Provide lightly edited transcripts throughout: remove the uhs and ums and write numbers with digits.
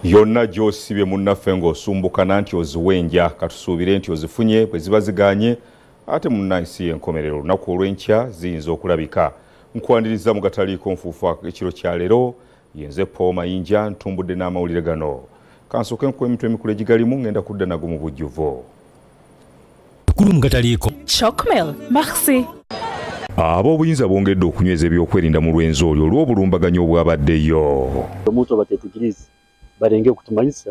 Yonna gy'osibye munnaffe ng'osumbukana nti oziwenja, katusuubire nti ozifunye. Bwe ziba ziganye ate munnansi y'enkomerero, olunaku olw'enkya ziyinza okulabika. Nkwaniriza mu gataliiko nfuufu ekiro kya leero. Yenze Paul Mayinja, ntumbudde n'amawulire gano. Kansooke nkuwa emitwe emikulu egigalimu, ngenda kudda nago mu bujjuvu. Kulu mu gataliiko. Chocomel, merci. Ab'obuyinza bongedde okunyweza ebyokwerinda mu Rwenzori olw'obulumbaganyi obwabaddeyo. Omuntu abateetegiriza barenge okutumanyisa.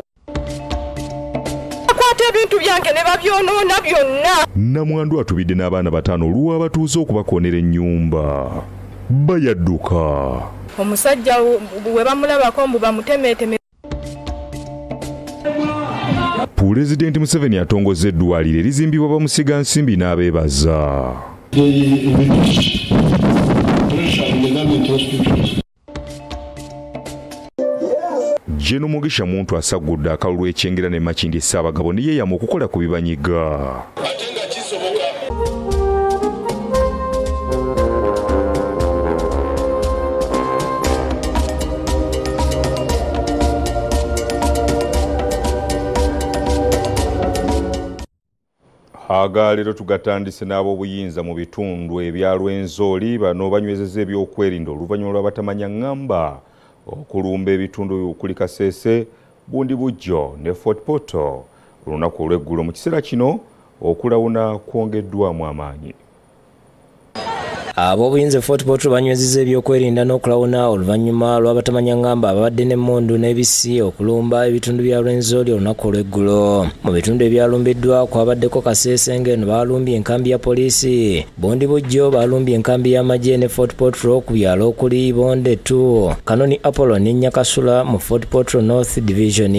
Bakwata ebintu byange ne babyonoona byonna. Namwandu atubidde n'abaana 5 olw'abatuuze okubakoonera ennyumba. Bayadduka. Omusajja bwe bamulabako mbu bamutemeeteme. Pulezidenti Museveni atongozza eddwaliro erizimbibwa bamusigansimbi n'abeebaza. Jeno Mugisha Muntu asagudde akalulu ekyengera ne Makindye Ssaabagabo ne yeeyama okukola ku bibanyiga. Agaleero tugatandise n'ab'obuyinza mu bitundu ebya Rwenzori. Bano banywezezza ebyokwerinda oluvannyuma lw'abatamanya ŋŋamba okulumba ebitundu okuli Kasese, Bundibugyo ne Fort Portal olunaku olw'eggulo. Mu kiseera kino okulawuna kwongeddwamu amaanyi. Ab'obuyinza Fort Portal banywezezza ebyokwerinda n'okulawuna oluvannyuma lw'abatamanya ŋŋamba ababadde n'emmundu n'ebisi okulumba ebitundu bya Rwenzori olunaku olw'eggulo. Mu bitundu ebyalumbiddwa kwabaddeko Kasese ng'eno baalumbye enkambi ya poliisi, Bundibugyo baalumbye enkambi y'amagye ne Fort Portal ku byalo okuli Bonde 2, Kanoni Apollo ne Nyakasula mu Fort Portal North Division.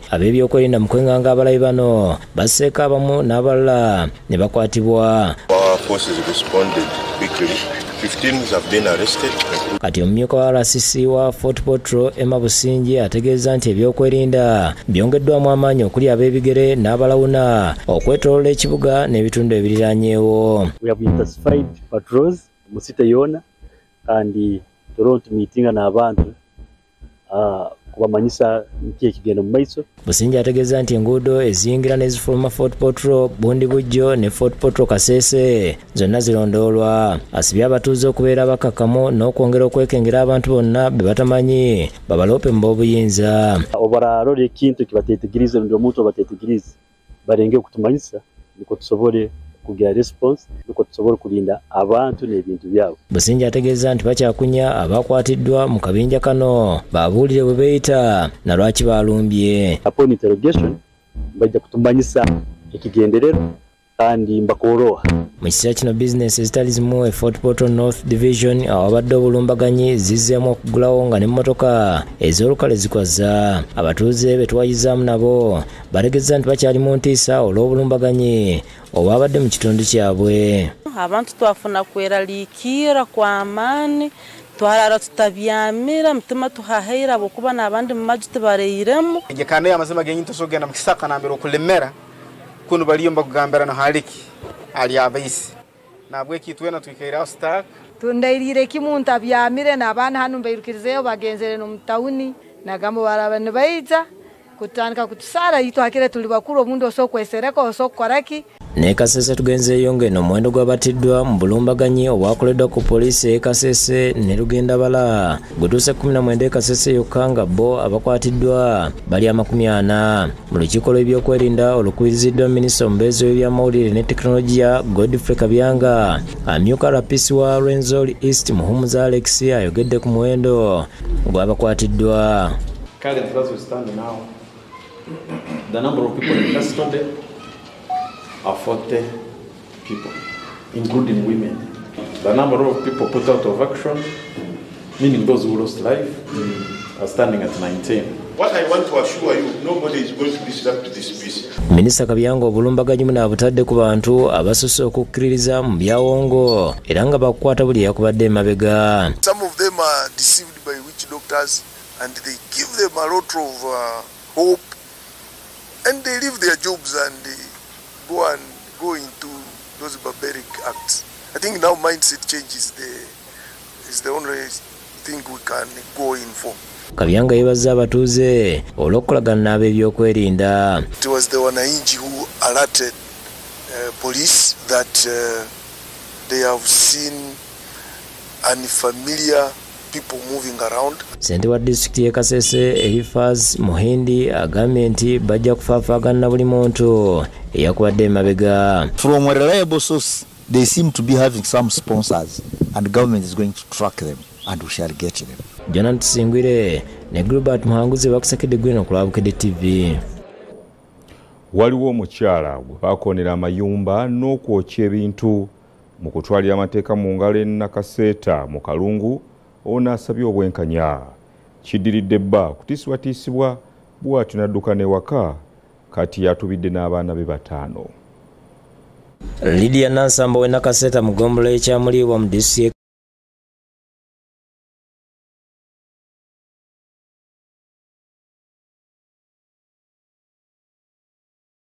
Ab'ebyokwerinda mu kwenganga abalabi bano basseeko abamu n'abalala ne bakwatibwa. Our forces responded quickly. 15 have been arrested. Kati omumyuka wa RCC wa Fort Portal Emma Businge ategeeza nti ebyokwerinda byongeddwamu amaanyi okuli ab'ebigere n'abalawuna okwetooloola ekibuga n'ebitundu ebiriraanyeewo. We have intensified patrols mu city yona kandi Toronto meeting n'abantu kubamanyisa nti ekigenda mu maiso. Businge ategeeza nti enguudo eziyingira n'ezifuluma Fort Portal, Bundibugyo ne Fort Portal Kasese zonna zirondoolwa. Asibye abatuuze okubeera abakakkamu n'okwongera okwekengera abantu bonna be batamanyi babaloope mu b'obuyinza. Obararora ekintu kibateetegiriza rundi omuntu abateetegiriza barenge okutumanyisa niko tusobole kugira response niko tusobole kulinda abantu n'ebintu byabo. Businge ategeeza nti bakyakunya abakwatiddwa mu kabinja kano babuulire bwe beeyita na lwaki balumbye. Upon interrogation bajja kutumanyisa ekigenderero kandi mbakoroha. Mu kiseera kino bizinesi ezitali zimu e Fort Portal North Division awabadde obulumbaganyi zizzeemu okuggulawo nga n'emmotoka ez'olukale zikwaza. Abatuuze be twayizaamu nabo bategeeza nti bakyali mu ntiisa olw'obulumbaganyi obwabadde mu kitundu kyabwe. Abantu twafuna kweraliikira kw'amaani, twarara tutabyamira, mitima tuhaheira ahabwokuba n'abandi mu maju tibareiremu. Egekane amazima genyi tosogenda mu kisaka nambere okulemera kuno baliyo mbakugambira no haliki ali abaisi nabwe kitwena twikaira stack tundairire kimuntu abyamire n'abaana hano mbairukirizeyo bagenzere no mutauni nagamba baraba nibaija kutandika kutusara itwakire tuli bakuru omundu osokwesereko osokukoraki. Ne Kasese tugenzeeyo ng'eno omuwendo gw'abatiddwa mu bulumbaganyi obwakoleddwa ku poliisi e Kasese ne lugenda bala gutuuse 19 e Kasese yokka nga bo abakwatiddwa bali 40. Mu lukiiko lw'ebyokwerinda olukubiriziddwa minisita omubeezi w'ebyamawulire ne tekinologiya Godfrey Kabyanga, amyuka RPC wa Rwenzori East Muhumuza Alex ayogedde ku muwendo gw'abakwatiddwa. Currently as we stand now, the number of people in custody are 40 people, including women. The number of people put out of action, meaning those who lost life, are standing at 19. What I want to assure you, nobody is going to disrupt this peace. Minisita Kabyanga obulumbaganyi buno abutadde ku bantu abasusse okukkiririza mu byawongo era nga bakukwata buli eyakubadde emabega. Some of them are deceived by witch doctors and they give them a lot of hope and they leave their jobs and they go into those barbaric acts. I think now mindset change is the only thing we can go in for. Kabyanga yeebazza abatuuze olw'okukolagana n'ab'ebyokwerinda. It was the wananchi who alerted police that they have seen unfamiliar people moving around. Ssentebe wa disitulikiti y'e Kasese Elifaz Muhindi agambye nti bajja kufaafaagana na buli muntu eyakubadde emabega. From a reliable source, they seem to be having some sponsors and government is going to track them and we shall get them. Jonathan Singwire ne Gilbert Muhanguzi bakusakedde gwino ku Bukedde TV. Waliwo omukyala gwe bakoonera amayumba n'okwokya ebintu mu kutwalira amateeka mu ngalo e Nakaseeta mu Kalungu, ono asabye obwenkanya. Kiddiridde bba kutiisibwatiisibwa bw'atyo n'adduka n'ewaka, kati yatubidde n'abaana be 5. Lydia Nansamba w'e Nakaseeta mu ggombolola y'e Kyamuliibwa mu disitulikiti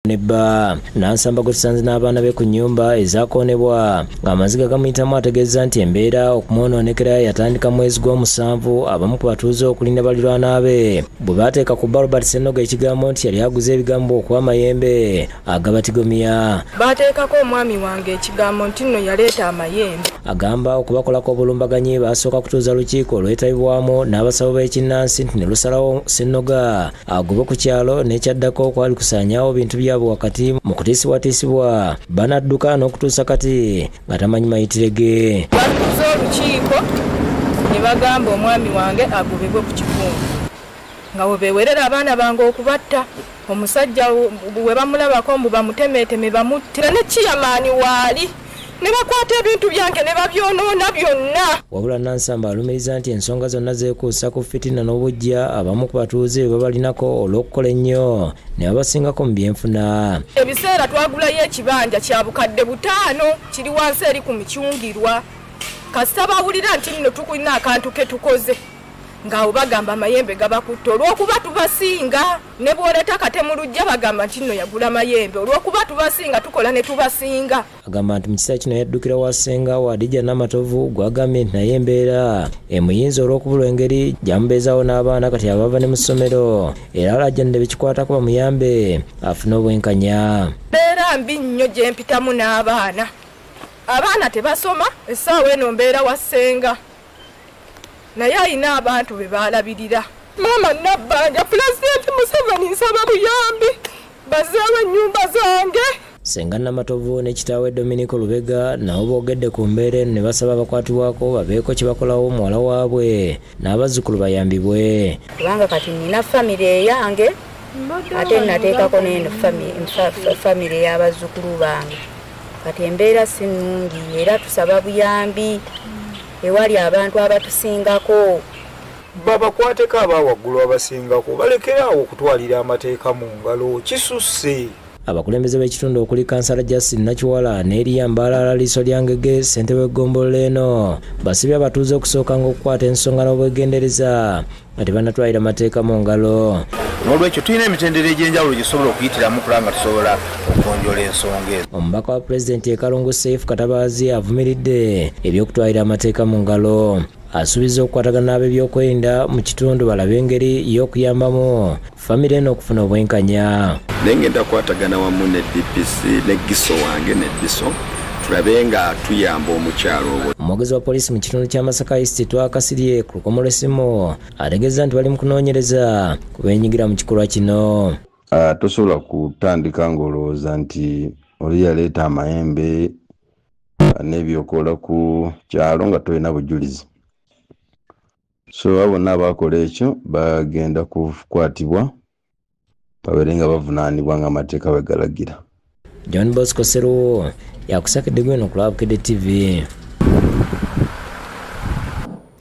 Nebba Nansamba gwe tusanze n'abaana be ku nnyumba ezaakoonebwa ng'amaziga gamuyitamu ategeeza nti embeera okumwonoonekera yatandika mwezi gw'omusanvu abamu ku batuuze okulinda baliraanwa be bwe baateeka ku bba Robert Ssennoga ekigambo nti yali aguze ebigambo okuba amayembe agabatigomya. Baateekako omwami wange ekigambo nti nno yaleeta amayembe. Agamba okubakolako obulumbaganyi baasooka kutuuza lukiiko olwetabibwamu n'abasawo b'ekinnansi nti ne lusalawo Ssennoga agobe ku kyalo n'ekyaddako kwali kusaanyaawo bintu byabwe wakati mu kutiisibwatiisibwa banadduka n'okutuusa kati nga tamanyi mayitire ge. Batuuza olukiiko ne bagamba omwami wange agobebwe ku kikungu nga bwe beewerera abaana bange okubatta. Omusajja bwe bamulabako mbu bamutemeeteme bamutte ne kiyamaani waali ne bakwata ebintu byange ne babyonoona byonna. Wabula Nansamba alumiriza nti ensonga zonna zeekuusa ku fitina n'obuggya abamu ku batuuze be babalinako olw'okukola ennyo ne babasingako mu byenfuna. Ebiseera twagulayo ekibanja kya bukadde 5 kiri wansi eri ku mikyungirwa. Kasita bawulira nti nno tukulina akantu ke tukoze ng'awo bagamba amayembe gabakutta olw'okuba tubasinga, ne bw'oleeta kate mu luggya bagamba nti nno yagula mayembe olw'okuba tubasinga tukola ne tubasinga. Agamba nti mu kiseera kino yaddukira wa ssenga wa Hadija Namatovu gw'agambye nti naye embeera emuyinza olw'okubulwa engeri gy'amubeezaawo n'abaana kati abava ne mu ssomero era alajjanira bekikwatako bamuyambe afune obwenkanya. Mbeera mbi nnyo gye mpitamu n'abaana. Abaana tebasoma, essaawa eno mbeera wa ssenga naye alina abantu be baalabirira. Maama Nabbanja, Pulezidenti Museveni nsaba buyambi bazzeewo ennyumba zange. Ssenga Namatovu ne kitaawe Dominico Lubega nabo boogedde ku mbeera eno ne basaba abakwatibwako babeeko kye bakolawo muwala waabwe n'abazzukulu bayambibwe. Kubanga kati nina famire eyange ate nateekako n'eno famire y'abazzukulu bange. Kati embeera si nnungi era tusaba buyambi ewali abantu abatusingako. Babakwateko abawaggulu abasingako balekeraawo okutwalira amateeka mu ngalo kisusse. Abakulembeze b'ekitundu okuli Kansala Justin Nakiwala ne Eriya Mbalala Liiso Lyangege ssentebe w'eggombolola eno basibye abatuuze okusookanga okukwata ensonga n'obwegendereza nga tebannatwalira mateeka mu ngalo. N'olwekyo tulina emitendera egy'enjawulo gye tusobola okuyitiramu okulaba nga tusobola okugonjoola ensonga ezo. Omubaka wa pulezidenti e Kalungu Seif Katabaazi avumiridde eby'okutwalira amateeka mu ngalo. Asuubiza okukwatagana n'ab'ebyokwerinda mu kitundu balabe engeri y'okuyambamu famire eno okufuna obwenkanya. Naye ngenda kukwatagana wamu ne DPC ne Giso wange ne Diso tulabe nga tuyamba omukyalo ogwo. Omwogezi wa poliisi mu kitundu kya Masaka East Twakasirye ku lukomo lw'essimu ategeeza nti bali mu kunoonyereza ku beenyigira mu kikolwa kino. Tosobola kutandika ng'olowooza nti oli yaleeta amayembe n'ebyokola ku kyalo nga tolina bujulizi. So abo bonna abakola ekyo bagenda kukwatibwa babeere nga bavunaanibwa ng'amateeka bwe galagira. John Bosco Seruwo yakusakedde gwino ku Bukedde TV.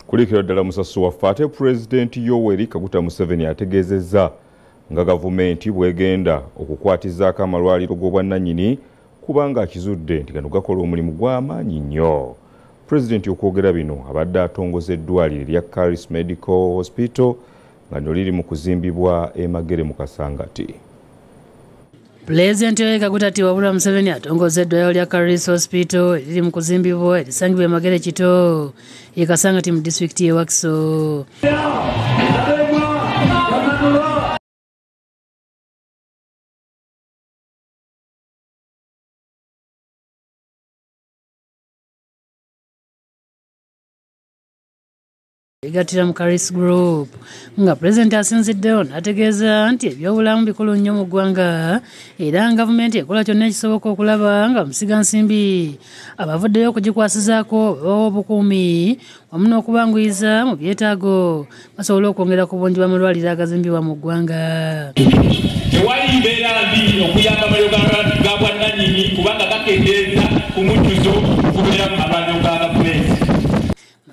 Kulikira ddala musasu waffe ate Pulezidenti Yoweri Kaguta Museveni ategeezezza nga gavumenti bw'egenda okukwatizaako amalwaliro g'obwannannyini kubanga akizudde nti gano gakola omulimu gw'amaanyi nnyo. Pulezidenti okwogera bino abadde atongoza eddwaliro erya Caris Medical Hospital nga lino liri mu kuzimbibwa e Magere mu Kasangati. Pulezidenti Yoweri Kaguta Wabula Museveni atongoza eddwaliro lya Caris Hospital eriri mu kuzimbibwa erisangibwa e Magere Kito e Kasangati mu disitulikiti y'e Wakiso. Yegattira mu Karis Group nga pulezidenti asinziddewo n'ategeeza nti ebyobulamu bikulu nnyo mu ggwanga era gavumenti ekola kyonna ekisoboka okulaba nga bamusigansimbi abavuddeyo okugikwasizaako babawa obukuumi wamu n'okubanguyiza mu byetaago basobole okwongera ku bungi bw'amalwaliro agazimbibwa mu ggwanga. Tewali mbeera mbi okuyamba amalwaliro ga bwannannyini kubanga gakendeeza ku mujjuzo okubeera mu malwaliro ga gavumenti.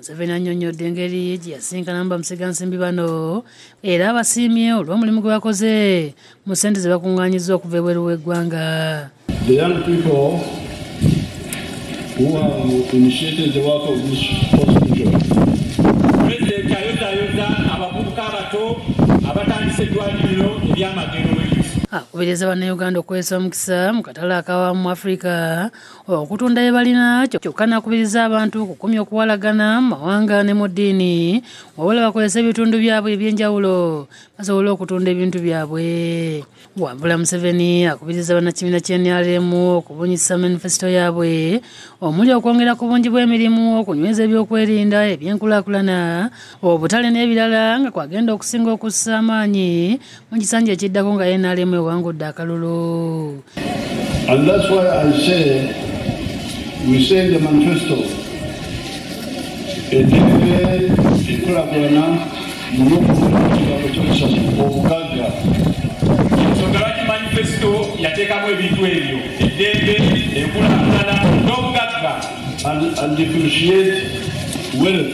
Museveni annyonnyodde engeri gye yasinkanamu bamusigansimbi bano era abasiimye olw'omulimu gwe bakoze mu ssente ze bakuŋŋaanyizza okuva ebweru w'eggwanga. The young people who have initiated the work of this hospital. Pulezidenti ayozayoza abavubuka abato abatandise eddwaliro ery'amagero. Akubiriza bannayuganda okukozesa omukisa mu katale akawamu mu Afrika okutunda bye balina kyokka n'akubiriza abantu okukomya okuwalagana mu mawanga ne mu ddiini wabula bakozesa ebitundu byabwe eby'enjawulo basobole okutunda ebintu byabwe. Wabula Museveni akubiriza bannakibiina kya NRM okubunyisa manifesito yaabwe omuli okwongera ku bungi bw'emirimu, okunyweza ebyokwerinda, ebyenkulaakulana, obutale n'ebirala nga kwagenda okusinga okussa amaanyi mu kisanja ekiddako nga NRM ewangudde akalulu. And that's why I say, we say in the manifesto, eddembe, enkulaakulana, n'okukigambo ky'okusatu, obugagga. Ensonga lwaki manifesto yateekamu ebintu ebyo, eddembe, enkulaakulana n'obugagga. And differentiate wealth.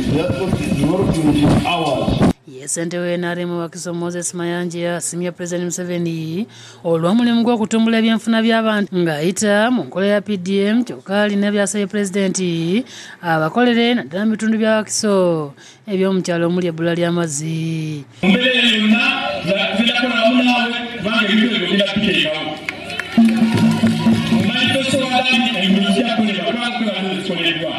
Therefore, development is ours. Ssentebe w'NRM Wakiso Moses Mayanja asiimye Pulezidenti Museveni olw'omulimu gw'okutumbula ebyenfuna by'abantu ng'ayita mu nkola ya PDM kyokka alina by'asabye Pulezidenti abakolere naddala mu bitundu bya Wakiso eby'omukyalo omuli ebbula ly'amazzi. Mu mbeera eyo yonna tugenda kukola wamu naawe kubanga ebintu ebyo tugenda kubiteekawo. Mu manifesto wagambye ebintu bijja kukolebwa kubanga kukola zikoleddwa.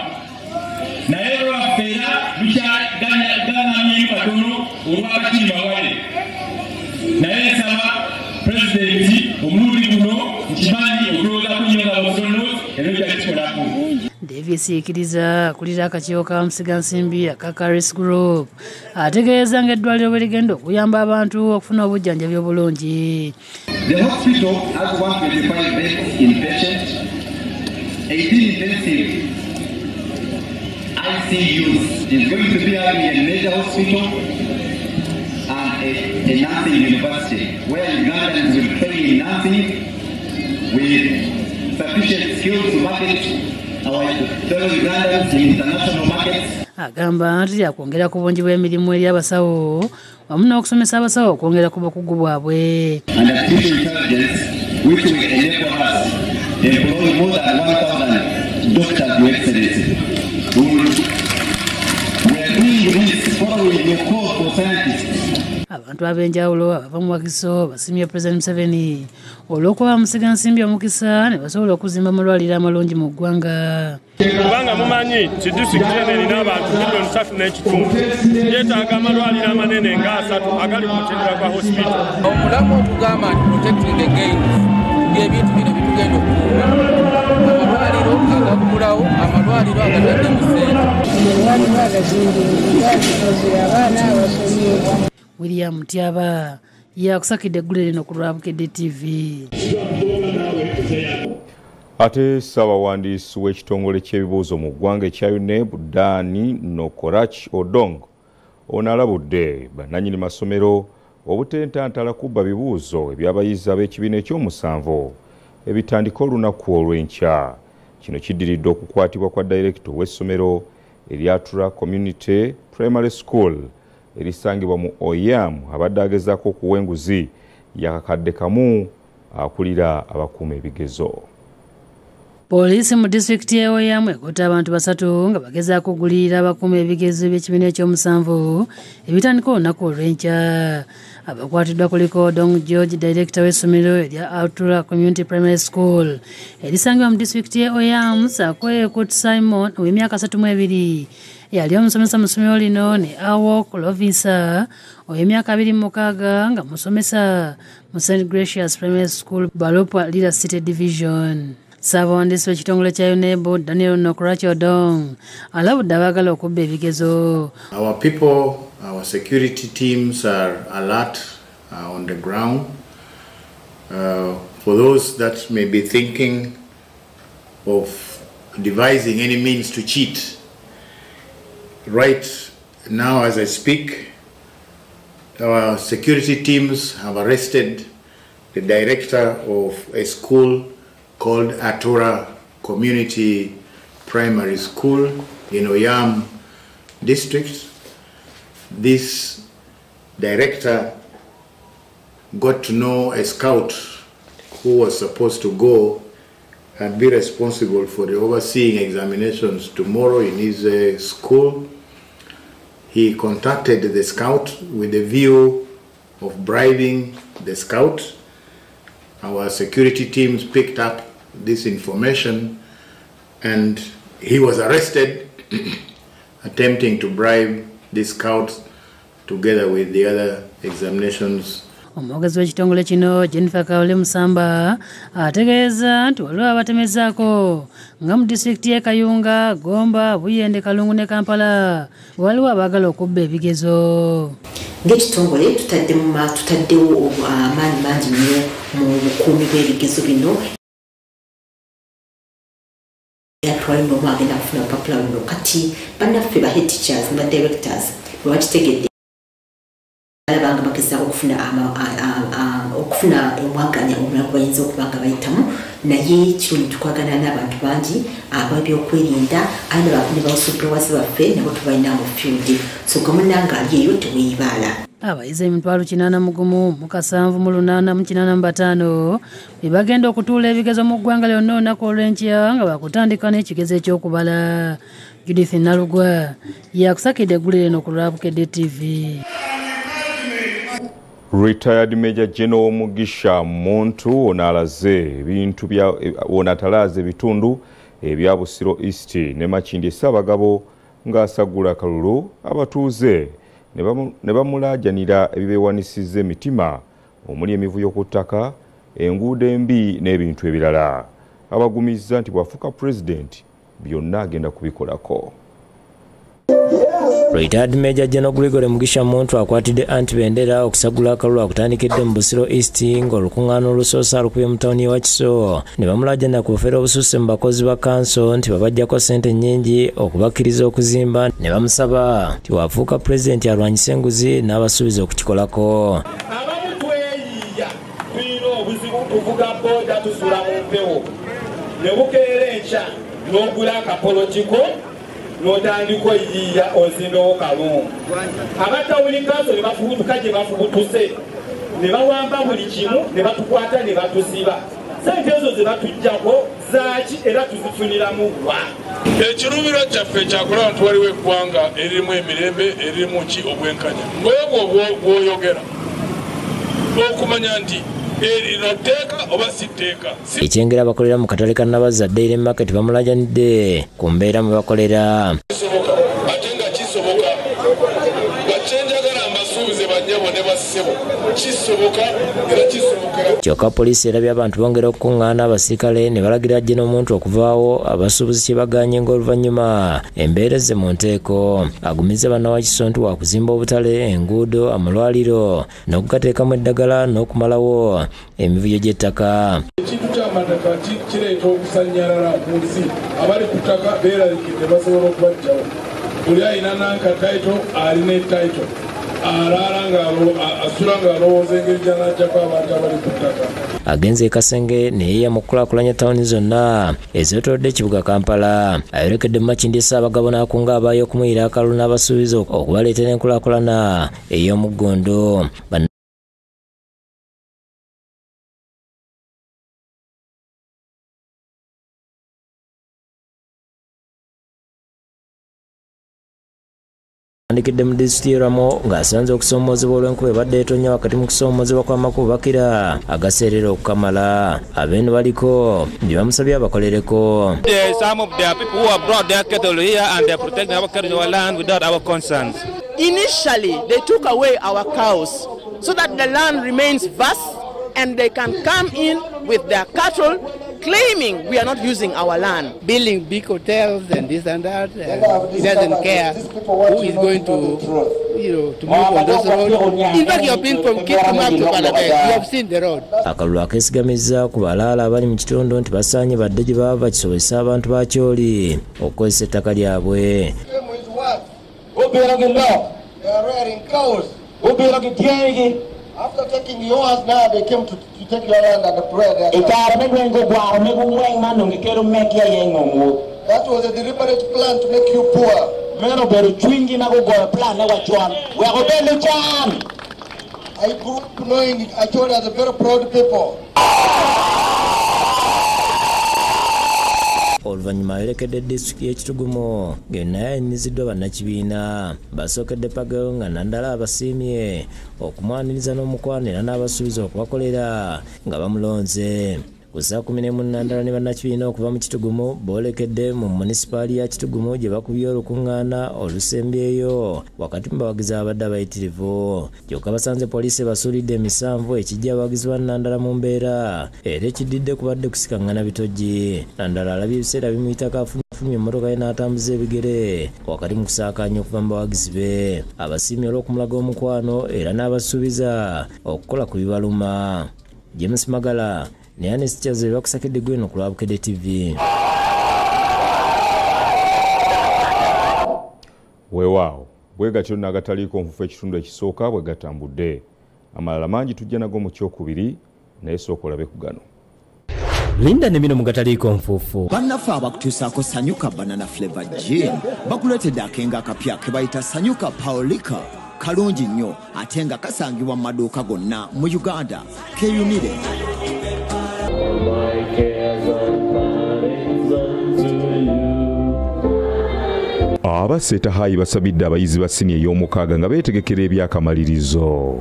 Naye olwaffe era lukyaganamyemu katono olwakakiri bawale. Naye nsaba pulezidenti omulundi guno nkimanyi okulowoozaku nnyo nga butono era ojja kukikolako. Davis Ikiriza akulira akakiiko ka musigansimbi aka Karis Group ategeeza ng'eddwaliro bwe ligenda okuyamba abantu okufuna obujjanjabi obulungi. The hospital has 125 beds inpatient, 18 intensive ICUs. Is going to be having a major hospital and a nursing university where Ugandans will train in nursing with sufficient skills to market our fellow Ugandans in international markets. Agamba nti yakwongera ku bungi bw'emirimu eri abasawo wamu n'okusomesa abasawo okwongera ku bukugu bwabwe. And artificial intelligence which will enable us employ more than 1,000 doctors, Your Excellency. We are doing this following your call for scientists. Abantu ab'enjawulo abava mu Wakiso basiimye Pulezidenti Museveni olw'okuba musigansimbi omukisa ne basobola okuzimba amalwaliro amalungi mu ggwanga. Kubanga mumanyi nti disitulikiti eno erina abantu 3.5 miliyoni yeetaaga amalwaliro amanene nga 3 agali ku mutendera gwa hospital. Omulamu ogugamba nti protecting the gains by'ebintu bino bitugenda okukuuma amalwaliro agagulawo, amalwaliro agataddemu ssente. William Tyaba yakusakidde eggulire lino ku lwa Bukedde TV. Ate ssabawandiisi w'ekitongole ky'ebibuuzo mu ggwanga ekya UNEB Dan Nokorach Odong ono alabudde bannannyini masomero obutentantala kubba bibuuzo eby'abayizi ab'ekibiina ekyomusanvu ebitandika olunaku olw'enkya. Kino kiddiridde okukwatibwa kwa dayirekita w'essomero erya Community Primary School erisangibwa mu Oyam abadde agezaako okuwa enguzi yakakadde kamu akulira abakuuma ebigezo. Poliisi mu disitulikiti y'e Oyam ekutte abantu 3 nga bagezaako okugulirira abakuuma ebigezo by'ekibiina ekyomusanvu ebitandika olunaku olw'enkya. Abakwatiddwa kuliko Dong George, dayirekita w'essomero erya Altura Community Primary School erisangibwa mu disitulikiti y'e Oyam, ssaako Ekut Simon ow'emyaka 32 yali omusomesa mu ssomero lino ne Awok Lovisa ow'emyaka 26 nga musomesa mu St Gracious Primary School Balupa Lira City Division. Ssaabawandiisi w'ekitongole kya UNEB Daniel Nokrach Odong alabudde abaagala okubba ebigezo. Our people, our security teams are alert on the ground. For those that may be thinking of devising any means to cheat, right now as I speak, our security teams have arrested the director of a school called Atora Community Primary School in Oyam District. This director got to know a scout who was supposed to go and be responsible for the overseeing examinations tomorrow in his school. He contacted the scout with the view of bribing the scout. Our security teams picked up this information and he was arrested attempting to bribe the scouts together with the other examinations. Omwogezi w'ekitongole kino Jennifer Kawule Musamba ategeeza nti waliwo abatemezaako nga mu disitulikiti y'e Kayunga, Gomba, Buyende, Kalungu ne Kampala waliwo abaagala okubba ebigezo. Ng'ekitongole tutaddewo amaanyi mangi nnyo mu bukuumi bw'ebigezo bino. Era twalina omu agenda kufuna olupapula luno. Kati bannaffe ba head teachers ne ba directors bwe bakitegedde balabanga bagezaako okufuna omwaganya omulala gwe bayinza okuba nga bayitamu, naye kirungi tukwagana n'abantu bangi ab'ebyokwerinda ate ne ba baffe nabo tubalina mu field, so gwe munnange ali eyo teweeyibaala. Abayizi 801,785 be bagenda okutuula ebigezo mu ggwanga lyonna olunaku olw'enkya nga bakutandika n'ekigezo eky'okubala. Judith Nalugwa yakusakidde eggulire eno ku lwa Bukedde TV. Retired Major General Mugisha Muntu ono alaze ebintu bya ono atalaaze ebitundu ebya Busiro East ne Makindye Ssaabagabo ng'asagula akalulu abatuuze ne bamulaajanira ebibeewanisizza emitima omuli emivuyo ku ttaka, enguudo embi n'ebintu ebirala. Abagumizza nti bw'afuuka pulezidenti byonna agenda kubikolako. Retired Major General Gregory Mugisha Muntu akwatidde anti bendera okusagula akalulu akutandikidde mu Busiro East ng'olukuŋŋaana olusoose alukubye mu tawuni wa Kiso ne bamulaajanira ku bufere obususse mu bakozi ba kanso nti babaggyako ssente nnyingi okubakkiriza okuzimba ne bamusaba nti bw'afuuka pulezidenti alwanyise enguzi n'abasuubiza okukikolako. Abamu tweyiiya tulina obuzibu tuvuga booda tusula mu mpewo ne bukeera enkya n'ogula akapolotiko n'otandika oyiiya ozimbewo kalungu. Abatawuli kanso ne bafubutuka gye bafubutuse ne bawamba buli kimu ne batukwata ne batusiba. Ssente ezo ze batuggyako zaaki era tuzifuniramu wa? Ekiruubirwa kyaffe kyakulaba nti waliwo eggwanga eririmu emirembe eririmu ki obwenkanya. Ng'obwo bw'oyogera okumanya nti erino tteeka oba si tteeka. Ekyengera abakolera mu katale ka Nabazza Daily Market bamulaajanidde ku mbeera mwe bakolera. Ate nga kisoboka, bakyenjagala mbasuubize bannyabo ne bassebo, kisoboka era kisoboka. Kyokka poliisi erabye abantu bongera okukuŋŋaana abasirikale ne balagira General Muntu okuvaawo abasuubuzi kye bagaanye ng'oluvannyuma embeera ezze mu nteeko. Agumizza bannawakiso nti waakuzimba obutale, enguudo, amalwaliro n'okugateekamu eddagala n'okumalawo emivuyo gy'ettaka. Ekintu ky'amataka kireeta okusannyalala mu nsi. Abali ku ttaka beeraliikidde basobola okubaggyawo. Buli alina nanka title alina title. Alaala ng'asula ng'alowooza engeri gy'anaggyako abantu abali ku ttaka. Agenze e Kasenge ne yeeyama okukulaakulanya tawuni zonna ezeetoolodde ekibuga Kampala. Ayolekedde mu Makindye Ssaabagabo n'akunga abaayo okumuyira akalulu n'abasuubiza okubaleetera enkulaakulana ey'omuggundu. Andikidde mu disitulikiti y'e Rwamo ng'asanze okusoomoozebwa olw'enkuba ebadde etonnya wakati mu kusoomoozebwa kw'amakubo bakira agaseerera okukamala. Abeeno baliko bye bamusabye abakolereko. Some of the people who have brought their cattle here and they are protecting our cattle, our land without our consent. Initially, they took away our cows so that the land remains vast and they can come in with their cattle, claiming we are not using our land. Building big hotels and this and that, and he doesn't care who is going to, to move on those roads. In fact, you have been from Kitgum up to Palabek, you have seen the road. Akalulu akeesigamizza ku balaala abali mu kitundu nti basaanye badde gye bava kisobozesa abantu ba Acholi okukozesa ettaka lyabwe. After taking yours, now they came to take your land and bread. That was a deliberate plan to make you poor. I grew up knowing Acholi as a very proud people. Oluvannyuma ayolekedde disitulikiti y'e Kitugumo ng'eno naye ayimiziddwa bannakibiina. Basookedde Pagero nga Nandala abasiimye okumwaniriza n'omukwano era n'abasuubiza okubakolera nga bamulonze. Ku ssaawa 11 Nandala ne bannakibiina okuva mu Kitugumo boolekedde mu munisipaali ya Kitugumo gye bakubye olukuŋŋaana olusembyeyo wakati mu bawagizi ababadde abayitirivu. Kyokka basanze poliisi ebasuulidde emisanvu ekijja abawagizi ba Nandala mu mbeera era ekididde kubadde kusikaŋŋana bitogi. Nandala alabye ebiseera bimuyitako afulumye emmotoka ye n'atambuza ebigere wakati mu kusaakaanya okuva mu bawagizi be. Abasiimye olw'okumulaga omukwano era n'abasuubiza okukola ku bibaluma. James Magala ne Ernest Kyaze bakusakedde gweno ku Lwabukedde TV. Weewaawo bwe gatyo n'agataliiko nfufu ekitundu ekisooka bwe gatambudde. Amalala mangi tujja nago mu kyokubiri naye sooka olabe ku gano. Linda ne bino mu gataliiko nfuufu. Bannaffe abakutuusaako Sanyuka Banana Flavor Gin bakuleetedde akenga akapya ke bayita Sanyuka Paulika. Kalungi nnyo ate nga kasangibwa mu maduuka gonna mu Uganda. Keeyunire. Abaseeta High basabidde abayizi ba siniya ey'omukaaga nga beetegekera ebyakamalirizo.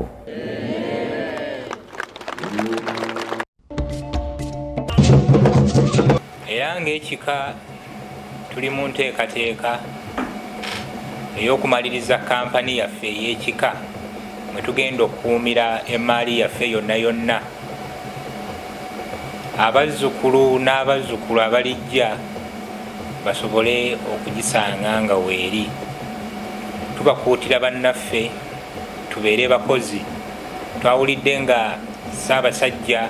Era ng'ekika tuli mu nteekateeka ey'okumaliriza kampani yaffe ey'ekika mwe tugenda okukuumira emmaali yaffe yonna yonna. Abazzukulu n'abazzukulu abalijja basobole okugisanga nga weeri. Tubakuutira bannaffe tubeere bakozi. Twawulidde nga Ssaabasajja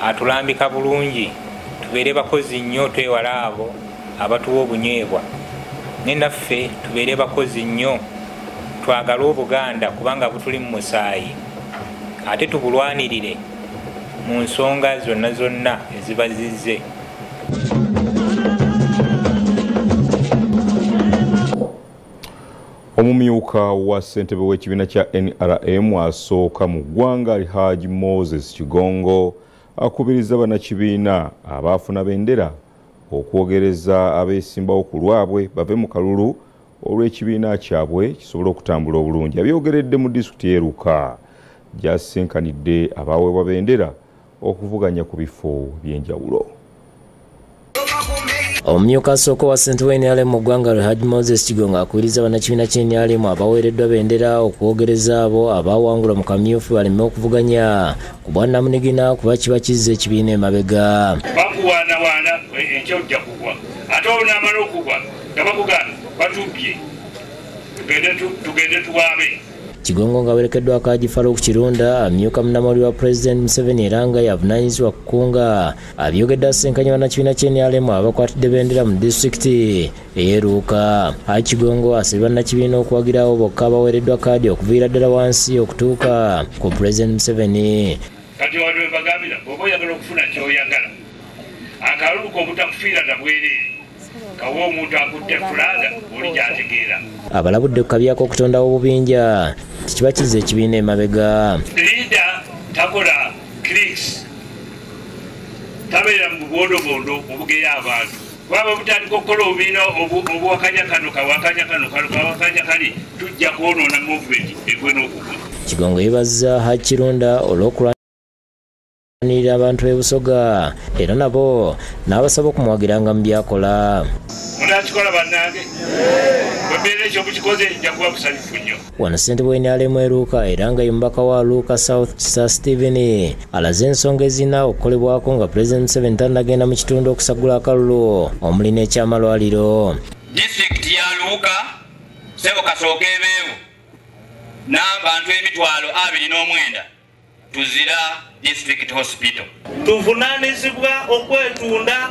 atulambika bulungi, tubeere bakozi nnyo, twewale abo abatuwa obunyeebwa. Ne naffe tubeere bakozi nnyo, twagale Obuganda kubanga butuli mu musaayi, ate tubulwanirire mu nsonga zonna zonna eziba zizze. Omumyuka wa ssentebe w'ekibiina kya NRM asooka mu ggwanga Alhaji Moses Kigongo akubiriza bannakibiina abaafuna bendera okwogereza abeesimbawo ku lwabwe bave mu kalulu olw'ekibiina kyabwe kisobole okutambula obulungi. Abyogeredde mu disitulikiti y'e Luuka gy'asinkanidde abaweebwa bendera okuvuganya ku bifo by'enjawulo. Omumyuka asooka wa ssentebe wa NRM mu ggwanga Alhaji Moses Kigongo akubiriza bannakibiina kya NRM abaweereddwa bendera okwogereza abo abaawangulwa mu kamyufu baleme okuvuganya ku bwannamunigina kuba kiba kizza ekibiina emabega. Bakuwaanawaana enkya ojja kugwa, ate olunaamala okugwa nga bakugamba batubbye, tugende tuwaabe. Kigongo nga awerekeddwako Haji Farouk Kirunda amyuka munnamawulire wa Pulezidenti Museveni era nga yavunaanyizibwa kukunga abyogedde asisinkanye bannakibiina kya NRM abakwatidde bendera mu disitulikiti ey'e Luuka. Haji Kigongo asabye bannakibiina okuwagirawo bokka abaweereddwa kaadi okuviira ddala wansi okutuuka ku Pulezidenti Museveni. Kati wano we bagambira bw'oba oyagala okufuna ky'oyagala, akalulu k'obutakufiira na bwereere kawa omuntu akutte fulaga oli gy'ategeera. Abalabudde ku kabi ak'okutondawo obubinja kiba kizza ekibiina emabega. Liida takola clicks, tabeera mu bubondobondo obugeya abantu. Bwaba butandika okukola obubiina obuwakanya kano kawakanya kano kawakanya kali, tujja kwonoona movement egwe n'okugwa. Kigongo yeebazza Haji Kirunda olw'okulwanirira abantu b'e Busoga era nabo n'abasaba okumuwagiranga mu by'akola. Munakikola. Munakikola bannange? Bwe ekyo mukikoze nja kuba musanyufu nnyo. Wano ssentebe w'NRM e Luuka era nga ye mubaka wa Luuka South Sir Stephen alaze ensonga ezirina okukolebwako nga Pulezidenti Museveni tannagenda mu kitundu okusaggula akalulu omuli n'ekyamalwaliro. Disitulikiti ya Luuka ssebo kasooka ebeewo n'abantu 29,000 tuzira district hospital. Tuvunaanyizibwa okwetunda,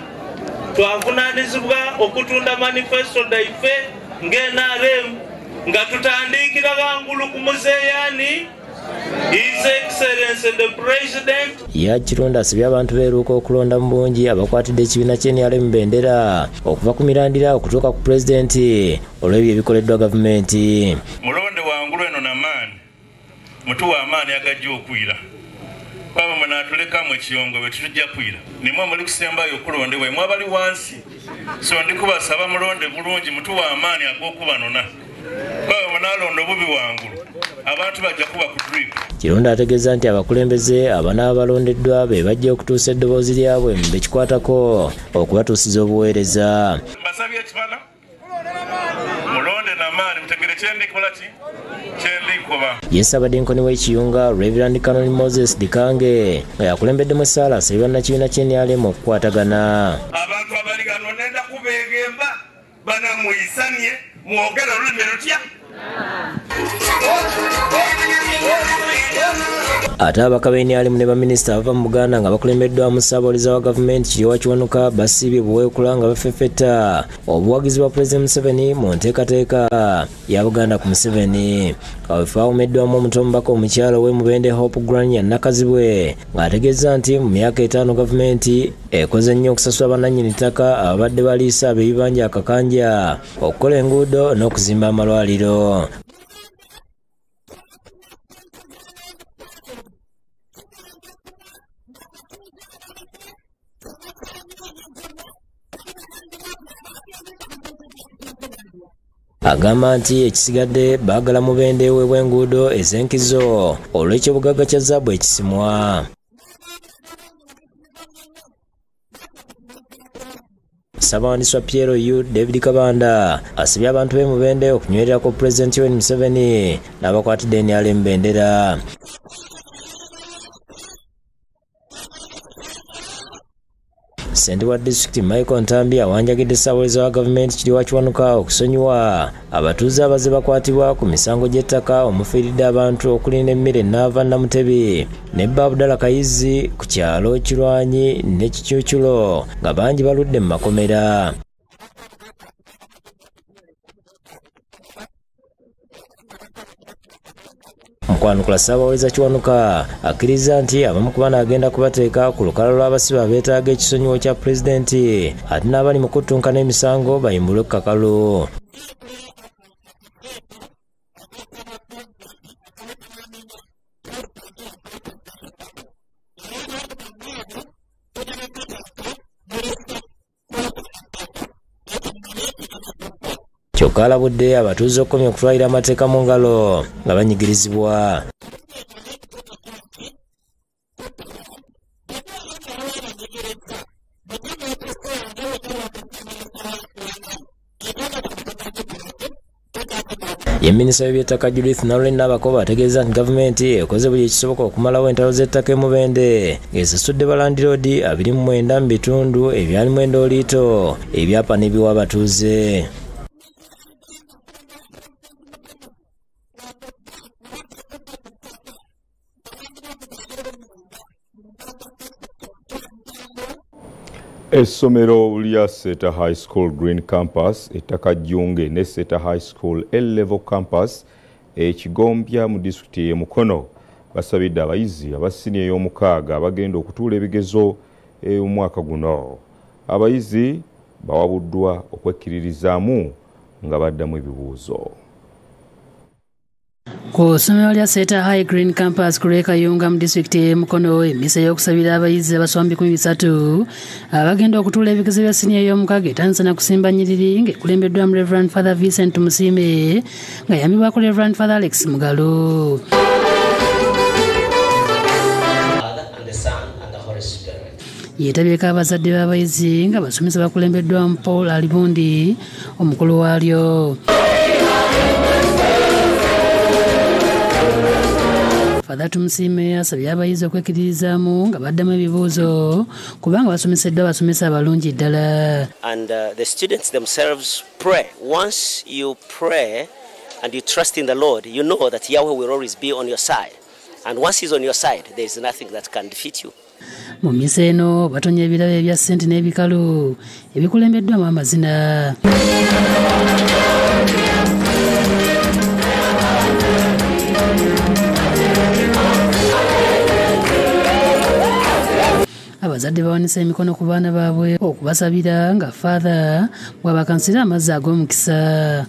twavunaanyizibwa okutunda manifesto daife ng'NRM nga tutandikira wangulu ku muzeeyani His Excellency the President. Ya Kirunda asabye abantu b'e Luuka okulonda mu bungi abakwatidde ekibiina ky'NRM bendera okuva ku mirandira okutuuka ku pulezidenti olw'ebyo ebikoleddwa gavumenti. Mulonde wangulu eno n'amaanyi, mutuwe amaanyi agajja okwira. Kwaba munaatulekamu ekiyongo bwe tetujja kwira. Nimwe muli kusembayo okulondebwa, mwe abali wansi. So ndi kubasaba mulonde bulungi mutuwe amaanyi ag'okubanona. Kwaba munaalonda obubi wangulu, abantu bajja kuba ku drip. Kirunda ategeeza nti abakulembeze abanaaba balondeddwa be bajja okutuusa eddoboozi lyabwe mu bekikwatako okubatuusiza obuweereza. Mbasabye ekibala mulonde n'amaanyi mutegere kyendikola ki kyendikoba. Ye Ssaabadinkoni w'Ekiyunga Reverend Canon Moses Dikange nga yakulembeddemu essaala asabye bannakibiina ky'NRM okukwatagana. Abantu abali gano nenda kubeegemba banamuyisanye mwogera olulimi lutya. Ate ababaka b'NRM ne baminisita abava mu Buganda nga bakulembeddwamu ssaabawolereza wa gavumenti Kiryowa Kiwanuka basiibye buweekula nga bafeffetta obuwagizi bwa Pulezidenti Museveni mu nteekateeka ya Buganda ku Museveni. Kaweefube awomeddwamu omutwe omubaka omukyala ow'e Mubende Hope Grania Nakazibwe ng'ategeeza nti mu myaka 5 gavumenti ekoze nnyo okusasula bannannyini ttaka ababadde baliisa ab'ebibanja akakanja, okukola enguudo n'okuzimba amalwaliro. Agamba nti ekisigadde baagala Mubende eweebwa enguudo ez'enkizo olw'ekyobugagga kya zaabu ekisimwa. Ssabawandiisi wa PLU David Kabanda asabye abantu b'e Mubende okunywererako Pulezidenti Yoweri Museveni n'abakwatidde NRM bendera. Ssentebe wa disitulikiti Michael Ntambi awanjagidde ssaabawolereza wa gavumenti Kiryowa Kiwanuka okusonyiwa abatuuze abazze bakwatibwa ku misango gy'ettaka omufiiridde abantu okuli n'emmere Naava Namutebi ne bba Abdallah Kayizi ku kyalo Kirwanyi ne Kikyukyulo nga bangi baludde mu makomera. Mukwanukula ssaabawolereza Kiwanuka akkiriza nti abamu ku bano agenda kubateeka ku lukalala lw'abasibe abeetaaga ekisonyiwo kya pulezidenti ate n'abali mu kuttunka n'emisango bayimbulwe ku kakalu. Kyokka alabudde abatuuze okukomya okutwalira amateeka mu ngalo nga banyigirizibwa. Ye minisita w'ebyettaka Judith Nalule Nabakoba ategeeza nti gavumenti ekoze buli ekisoboka okumalawo entalo z'ettaka e Mubende ng'esasudde balandiroodi 29 mu bitundu ebyalimu endooliito ebyapa n'ebiwa abatuuze. Essomero lya Seta High School Green Campus ettaka Jjunge ne Seta High School A-Level Campus ekigombya mu disitulikiti y'e Mukono basabidde abayizi aba siniya ey'omukaaga abagenda okutuula ebigezo omwaka guno. Abayizi bawabuddwa okwekkiririzaamu nga baddamu ebibuuzo. Ku ssomero lya Seta High Green Campus ku lw'e Kayunga mu disitulikiti y'e Mukono, emmisa ey'okusabira abayizi abasoma 13 abagenda okutuula ebigezo bya siniya ey'omukaaga etandise na kusimba nnyiriri ng'ekulembeddwamu Reverend Father Vincent Musiime nga yambibwako Reverend Father Alex Mugalu. Spirit. Yeetabyeko abazadde b'abayizi nga basomesa bakulembeddwamu Paul Alibundi omukulu waalyo. Father Tumusiime asabye abayizi okwekkiririzaamu nga baddamu ebibuuzo kubanga basomeseddwa abasomesa abalungi ddala. And the students themselves pray. Once you pray and you trust in the Lord, you know that Yahweh will always be on your side. And once he's on your side, there is nothing that can defeat you. Mu mmisa eno batonye ebirabo ebya ssente n'ebikalu ebikulembeddwamu amazina. Abazadde bawanise emikono ku baana baabwe okubasabira nga Father bw'abakansira amazzi ag'omukisa.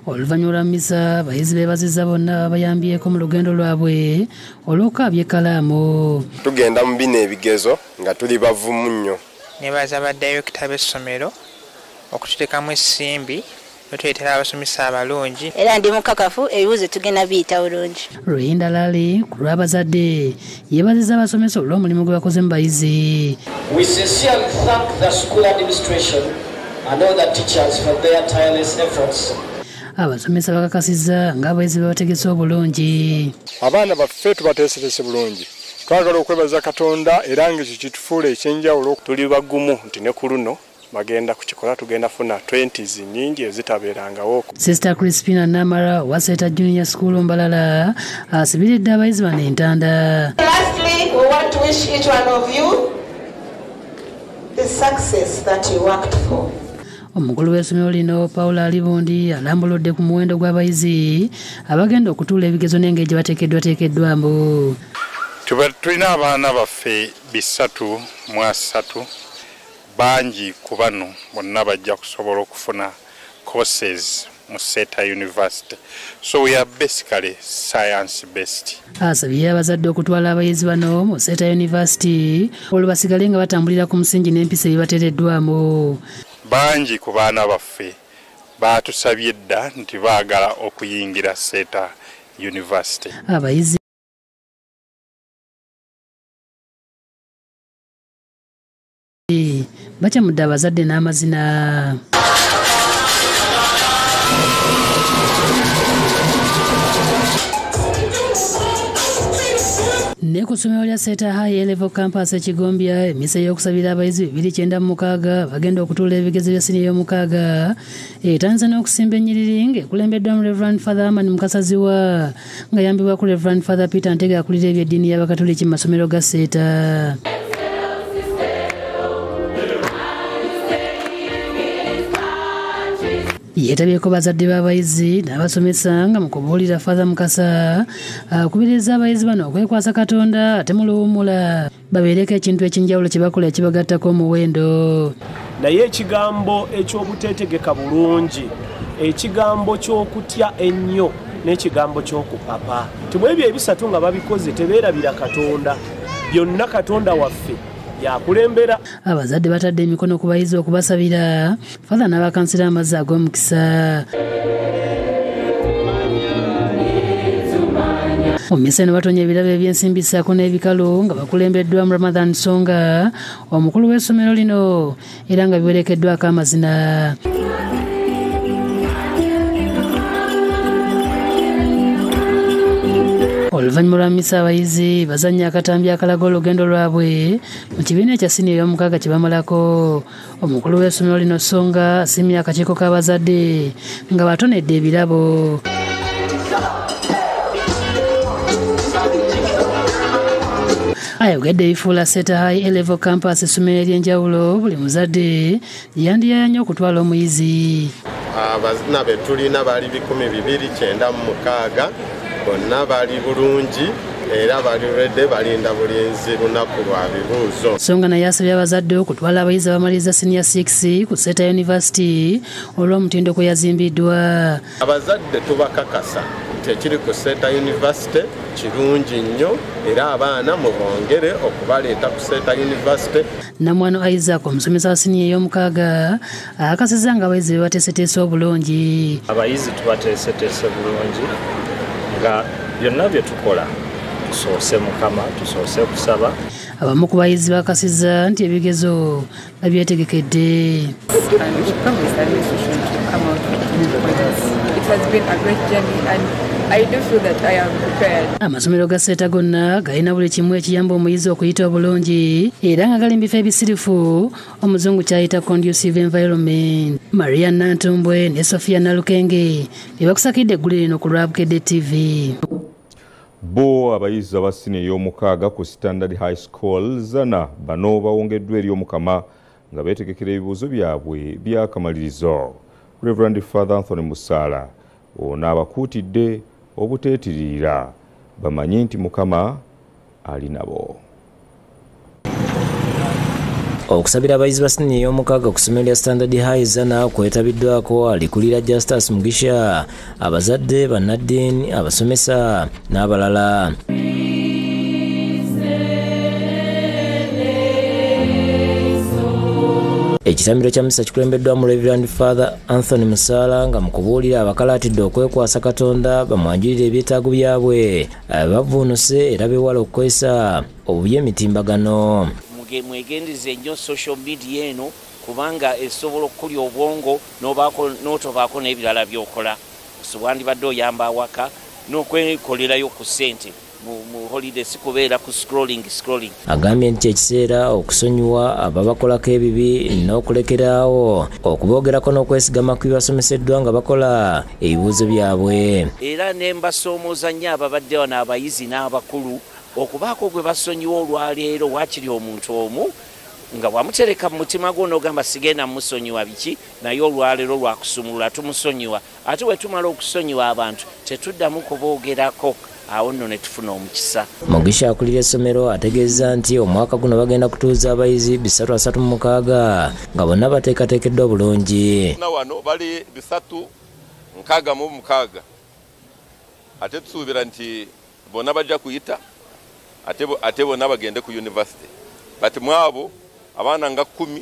Oluvannyuma lwa mmisa abayizi beebazizza bonna ababayambyeko mu lugendo lwabwe olw'okukaabya ekkalaamu. Tugenda mu bino ebigezo nga tuli bavumu nnyo. Nebaza badirekita b'essomero okututeekamu ensimbi n'otuleetera abasomesa abalungi. Era ndi mukakafu ebibuuzo tugenda biyita bulungi. Luyinda Lali ku lw'abazadde yeebazizza abasomesa olw'omulimu gwe bakoze mu bayizi. We sincerely thank the school administration and all the teachers for their tireless efforts. Abasomesa bakakasizza ng'abayizi babategese obulungi. Abaana baffe tubateeseteese bulungi. Twagala okwebaza Katonda era ng'ekyo kitufuula eky'enjawulo. Tuli bagumu nti ne ku luno bagenda kukikola, tugenda funa 20s nnyingi ezitabeerangawo. Sister Crispina Namara owa Seeta Junior School Mbalala asibiridde abayizi bano entanda. Lastly, we want to wish each one of you the success that you worked for. Omukulu w'essomero lino Paul Alibundi alambuludde ku muwendo gw'abayizi abagenda okutuula ebigezo n'engeri gye bateekeddwateekeddwamu. Tulina abaana baffe 330 bangi ku bano bonna bajja kusobola okufuna courses mu Seeta University. So we are basically science based. Asabye abazadde okutwala abayizi bano mu Seeta University olwo basigale nga batambulira ku musingi n'empisa ebibateereddwamu. Bangi ku baana baffe baatusabye dda nti baagala okuyingira Seeta University. Abayizi bakyamudde abazadde n'amazina. Ne ku ssomero lya Seeta High Level Campus e Kigombya, emmisa ey'okusabira abayizi 296 bagenda okutuula ebigezo bya siniya ey'omukaaga etandise n'okusimba ennyiriri ng'ekulembeddwamu Reverend Father Herman Mukasaziwa ng'ayambibwako Reverend Father Peter Ntege akulira eby'eddiini y'Abakatoliki mu masomero ga Seeta. Yeetabyeko bazadde b'abayizi n'abasomesa nga mu kubuulira Father Mukasa akubiriza abayizi bano okwekwasa Katonda ate mu luwummula babeereko ekintu eky'enjawulo kye bakola ekibagattako omuwendo. Naye ekigambo eky'obuteetegeka bulungi, ekigambo ky'okutya ennyo n'ekigambo ky'okupapa. Timwe ebyo ebisatu nga babikoze tebeerabira Katonda, byonna Katonda waffe yakulembera. Abazadde batadde emikono ku bayizi okubasabira, Father n'abakansira amazzi ag'omukisa. Mu mmisa eno batonye ebirabo eby'ensimbi ssaako n'ebikalu nga bakulembeddwamu Ramadhan Songa omukulu w'essomero lino era nga biwerekeddwako amazina. Oluvannyuma lwa mmisa abayizi bazannya akatambi akalaga olugendo lwabwe mu kibiina ekya siniya ey'omukaaga kye bamalako. Omukulu w'essomero lino Songa asiimye akakiiko k'abazadde nga batonedde ebirabo. Ayogedde ebifuula Seeta High Level Campus essomero ery'enjawulo buli muzadde yandiyaya nnyo okutwala omuyizi. Abazina be tulina baali 296 bonna bali bulungi, Era bali ready, balinda bulinzi lunaku lwa bibuuzo. Songa naye asabye abazadde okutwala abayizi abamaliriza senior 6 ku Seeta University olw'omutindo kwe yazimbiddwa. Abazadde tubakakasa nti ekiri ku Seeta University kirungi nnyo, era abaana mubongere okubaleeta ku Seeta University. Namwano Isaac, omusomesa wa siniya ey'omukaaga, akakasizza nga abayizi be bateeseteese obulungi. Abayizi tubateeseteese bulungi nga byonna bye tukola tusoose Mukama, tusoose kusaba. Abamu ku bayizi bakasizza nti ebigezo babyetegekedde. Amasomero ga Seeta gonna galina buli kimu ekiyamba omuyizi okuyita obulungi era nga gali mu bifo ebisirifu omuzungu ky'ayita conducive environment. Maria Nantumbwe ne Sofia Nalukenge be bakusakidde eggulire lino ku lwa Bukedde TV. Bo abayizi aba siniya ey'omukaaga ku Standard High School Zana bano bawongeddwa eri Omukama nga beetegekera ebibuuzo byabwe by'akamalirizo. Reverend Father Anthony Musala ono abakuutidde obuteetiriira bamanye nti Mukama ali nabo. Okusabira abayizi ba siniya ey'omukaaga ku ssomero lya Standard High Zana kwetabiddwako alikulira Justus Mugisha, abazadde, bannaddiini, abasomesa n'abalala. Ekitambiro kya misa kikulembeddwamu Reverend Father Anthony Musala nga mu kubuulira abakalaatidde okwekwasa Katonda bamwanjulire ebyetaago byabwe, bavuunuse era beewale okukozesa obubi emitimbagano. Mwegendeze nnyo social media eno kubanga esobola okukulya obwongo n'otobaako n'ebirala by'okola. So wandibadde oyamba awaka n'okwekolerayo ku ssente mu holiday, si kubeera ku scrolling. Agambye nti ekiseera okusonyiwa ababakolako ebibi n'okulekeraawo okuboogerako n'okwesigama ku bibasomeseddwa nga bakola ebibuuzo byabwe. Era ne mbasoomooza nnyo ababadde wano abayizi n'abakulu okubaako gwe basonyiwa olwaleero, waakiri omuntu omu nga wamutereka mu mutima gwo n'ogamba sigenda musonyiwa biki, naye olwaleero lwakusumulula tumusonyiwa. Ate bwe tumala okusonyiwa abantu tetuddamu kuboogerako, awo nno ne tufuna omukisa. Mugisha akulira essomero ategeeza nti omwaka guno bagenda kutuuza abayizi 336 nga bonna bateekateekeddwa bulungi. Wano bali 366, ate tusuubira nti bonna bajja kuyita ate bonna bagende ku university, but mwabo abaana nga 10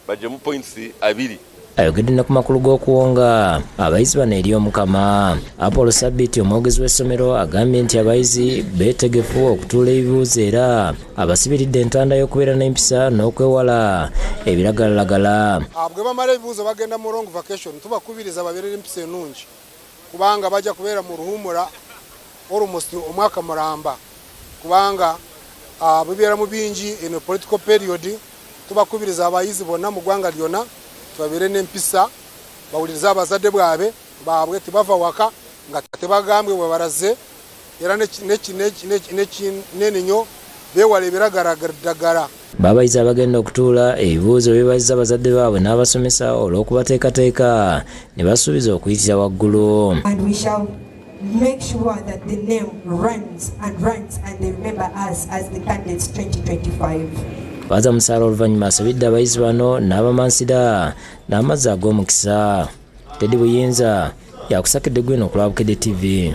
bajjemu points 2. Ayogedde ne ku makulu g'okuwonga abayizi bano eri Omukama. Apollo Sabiti, omwogezi w'essomero, agambye nti abayizi beetegefu okutuula ebibuuzo era abasibiridde entanda y'okubeera n'empisa n'okwewala ebiragalalagala. Bwe bamala ebibuuzo bagenda mu long vacation, tubakubiriza babeere n'empisa ennungi kubanga bajja kubeera mu luwummula almost omwaka mulamba, kubanga bibeera mu bingi eno political period. Tubakubiriza abayizi bonna mu ggwanga lyonna tubabeere n'empisa, bawulirize abazadde baabwe tebava waka nga tebagambwe bwe balaze, era n'enenyo beewala ebiragalalagala. Babayizi abagenda okutuula ebibuuzo beebazizza abazadde baabwe n'abasomesa olw'okubateekateeka ne basuubiza okuyitira waggulu. And we shall make sure that the name runs and runs and they remember us as the candidates 2025. Faaza Musala oluvannyuma asabidde abayizi bano n'abamansira n'amazzi ag'omukisa. Teddy Buyinza yakusakidde gwino ku lwa Bukedde TV.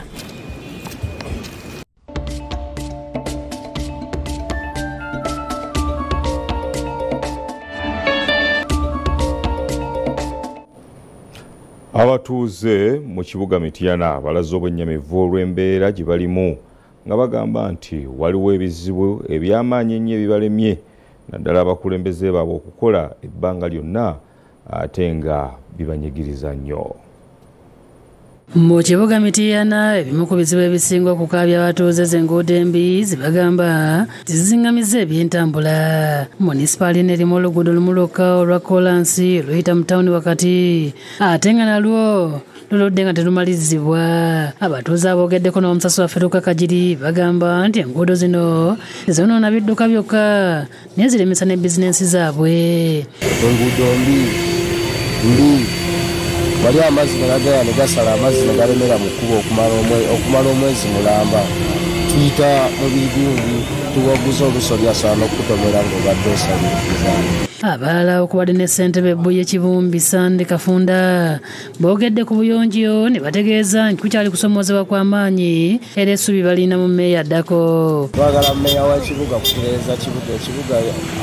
Abatuuze mu kibuga Mityana balaze obwennyamivu olw'embeera gye balimu nga bagamba nti waliwo ebizibu eby'amaanyi ennyo ebibalemye naddala abakulembeze baabwe okukola ebbanga lyonna ate nga bibanyigiriza nnyo. Mu kibuga Mityana ebimu ku bizibu ebisinga okukaabya abatuuze z'enguudo embi zibagamba tizingamiza ebyentambula. Munisipaali erimu oluguudo lumu lwokka olwa kolansi oluyita mu tawuni wakati ate nga nalwo luludde nga terumalizibwa. Abatuuze aboogeddeko n'omusasi waffe Luka Kagiri bagamba nti enguudo zino tezonoona bidduka byokka naye ziremesa ne bizinensi zaabwe. Enguudo mbi wali amazzi ne gagaya ne gasala amazzi ne galemera mu kkubo okumala omwezi mulamba. Tuyita mu bigundi tuwaguza olusolya asaana okutomera ng'obadde osabiriza. Abalala okubadde ne ssentebe Bbuye Kibumbi Sande Kafunda boogedde ku buyonjo ne bategeeza nti kukyali kusomoozebwa kw'amaanyi era essuubi balina mu mmeeya addako. Twagala mmeeya wa kibuga kutereeza kibuga, ekibuga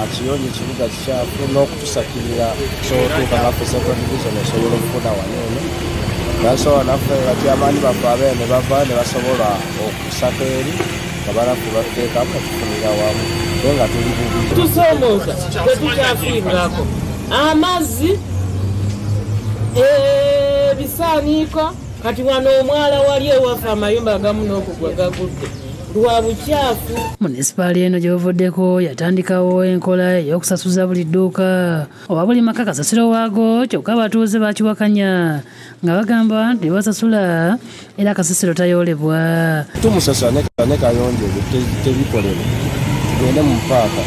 akiyonje, ekibuga kikyafu n'okutusakirira sotuuka naffe Central Division esobola okufuna wano eno. Basobola naffe bakyamaanyi baffe abeere ne bava ne basobola okusaka eri nga banafu batuteekamu okufunira wamu. Tusoomooza tetukyafiirwako amazzi, ebisaaniiko. Kati wano omwala wali ewaffe amayumba agamu n'okugwa gagudde lwa bukyafu. Munisipaali eno gye buvuddeko yatandikawo enkola ey'okusasuza buli dduuka oba buli maka kasasiro waago, kyokka abatuuze bakiwakanya nga bagamba nti basasula era kasasiro tayoolebwa. Tumusasula ne kayonjo tebikolebwa. Tugende mu paaka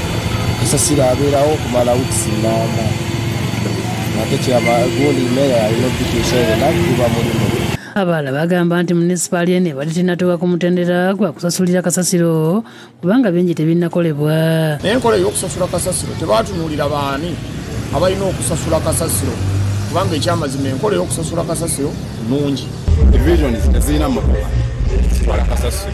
kasasiro abeerawo okumala wiikisi nnamba ate gundi meeya alina okubituusa ebyo nakuba mulimu. Abalala bagamba nti munisipaali eno ebadde tennatuuka ku mutendera gwa kusasulira kasasiro kubanga bingi tebinnakolebwa. Naye enkola ey'okusasula kasasiro tebaatunuulira baani abalina okusasula kasasiro, kubanga ekyamazima enkola ey'okusasula kasasiro nnungi. Divisions tezirina mmotoka zitwala kasasiro,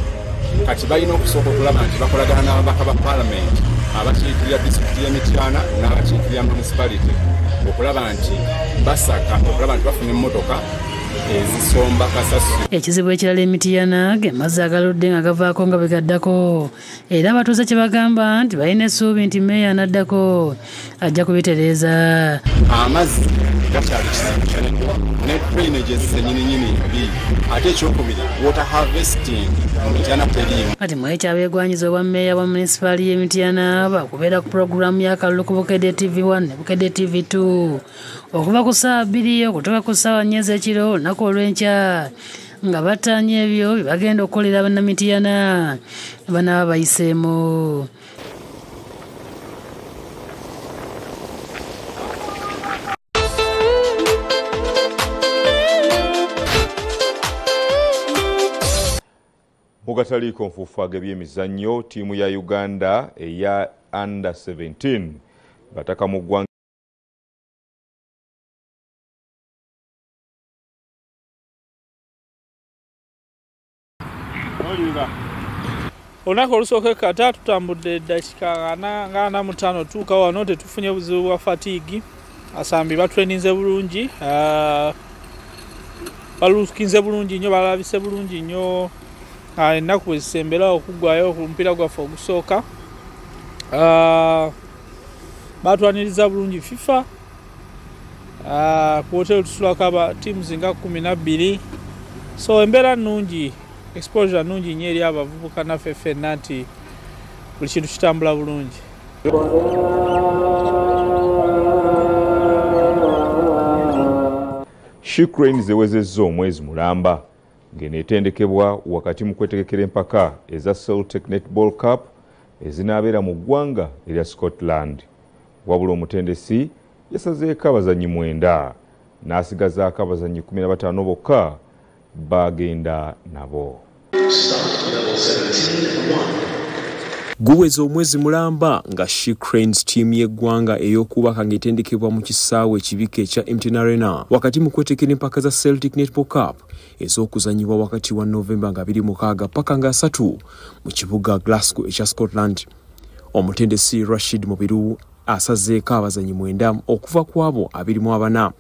kati balina okusooka okulaba nti bakolagana n'ababaka ba paalamenti abakiikirira disitulikiti y'e Mityana n'abakiikirira municipality okulaba nti basaka okulaba nti bafuna emmotoka ezisomba kasasiro. Ekizibu ekirala e Mityana ge mazzi agaludde nga gavaako nga bwe gaddako, era abatuuze kye bagamba nti balina essuubi nti mmeeya anaddako ajja kubitereeza. Amazzi gakyali kizibu kinene ne drainage zennyininyini mbi, ate ekyokubiri water harvesting mu Mityana teriimu. Kati mu ekyabeegwanyiza obwa mmeeya wa munisipaali y'e Mityana bakubeera ku pulogulaamu y'akalulu ku Bukedde TV1 ne Bukedde TV2 okuva ku ssaawa 2 okutuuka ku ssaawa 4 ez'ekiro olunaku olw'enkya nga battaanya ebyo bye bagenda okukolera bannamityana banaaba bayiseemu. Mugataliiko nfuufu ag'ebyemizannyo, ttiimu ya Uganda eya under 17 bataka mu ggwanga Olunaku olusooka kata tutambudde eddakiika nga 45 tuuka wano, tetufunye buzibu bwa fatigue. Asambi batreninze bulungi, balukinze bulungi nnyo, balabise bulungi nnyo. Ennaku bwe zisembera okuggwayo ku mupiira gwaffe ogusooka, batwaniriza bulungi FIFA. Ku hoteri tusulako aba teams nga 12, so embeera nnungi, exposure nnungi nnyo eri abavubuka naffe ffenna nti buli kintu kitambula bulungi. She Cranes ewezezza omwezi mulamba ng'eno etendekebwa wakati mu kwetegekera empaka eza Celtic Netball Cup ezinaabeera mu ggwanga erya Scotland. Wabula omutendesi yasazeeko abazannyi 9 n'asigazaako abazannyi 15 bokka bagenda nabo. Guweza omwezi mulamba nga She Cranes ttiimu y'eggwanga ey'okubaka ng'etendekebwa mu kisaawe ekibika ekya MTN Arena wakati mu kwetekera empaka za Celtic Netball Cup ez'okuzannyibwa wakati wa Novemba nga 26 paka nga 3 mu kibuga Glasgow ekya Scotland. Omutendesi Rashid Mubiru asazeeko abazannyi 9 okuva ku abo 24.